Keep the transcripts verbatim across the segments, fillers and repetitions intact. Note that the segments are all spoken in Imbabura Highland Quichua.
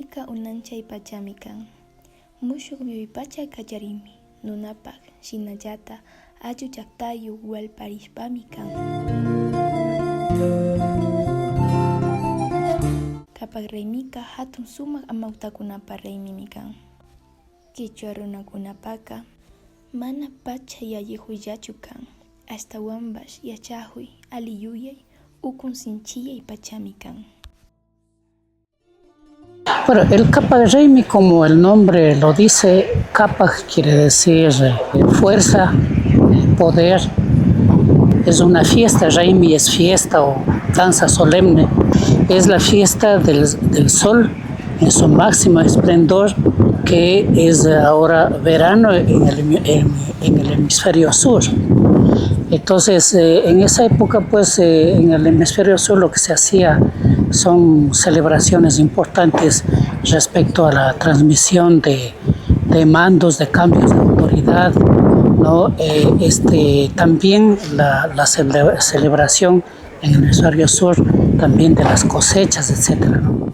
Ka unanchay pachami kan. Mushuk yuyaypacha kallarinmi nunapak, shinallata ayllu llaktayuk wallparishpami kan. Kapak raymika hatun sumak amawtakunapa raymimi kan. Kichwa runakunapaka mana pacha yallikuyllachu kan, ashtawanpash yachakuy, alli yuyay, ukun sinchiyay pachami kan. Bueno, el Kapak Raymi, como el nombre lo dice, Kapak quiere decir, eh, fuerza, eh, poder. Es una fiesta, Raymi es fiesta o danza solemne. Es la fiesta del, del sol en su máximo esplendor, que es ahora verano en el hemi-, en, en el hemisferio sur. Entonces, eh, en esa época, pues, eh, en el hemisferio sur lo que se hacía son celebraciones importantes respecto a la transmisión de, de mandos, de cambios de autoridad, ¿no? Eh, este, también la, la cele-, celebración en el hemisferio sur también de las cosechas, etcétera, ¿no?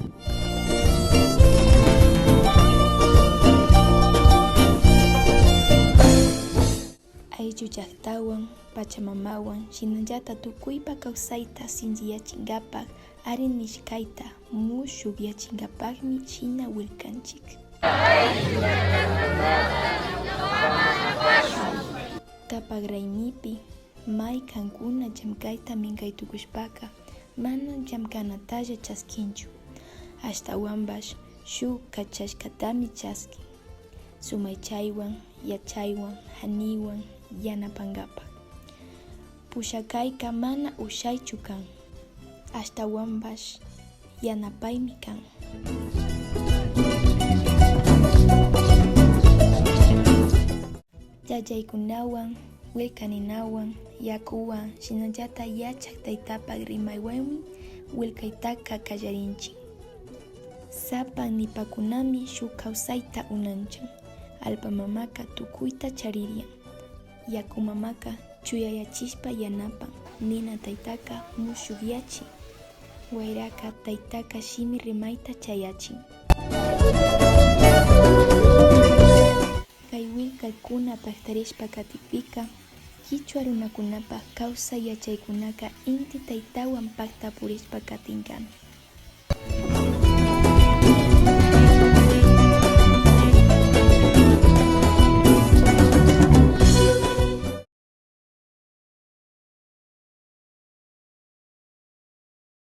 Ayllu llaktawan, pachamamawan, shinallata tukuypa kawsayta sinchiyachinkapak, ari nishkayta mushukyachinkapakmi shina willkanchik. Kapak raymipi may kankuna llamkayta minkay tukushpaka, mana llamkanatalla chaskinchu. Ashtawanpash shuk kachashkatami chaskin. Sumaychaywan, yachaywan, haniwan yanapankapak. Pushakayka mana ushaychu kan, ashtawanpash yanapaymi kan. Yayaykunawan, willkaninawan, yakuwan, shinallata yachak taytapak rimaywanmi willkaytaka kallarinchik. Sapan nipakunami shuk kawsayta unanchan. Allpa mamaka tukuyta charirian. Yaku mamaka chuyayachishpa yanapan, nina taytaka mushukyachin. Wayraka taytaka shimi rimayta chayachin. Kay willkaykuna paktarishpa katikpika, kichwa runakunapak kawsay yachaykunaka inti taytawan pakta purishpa katinkami.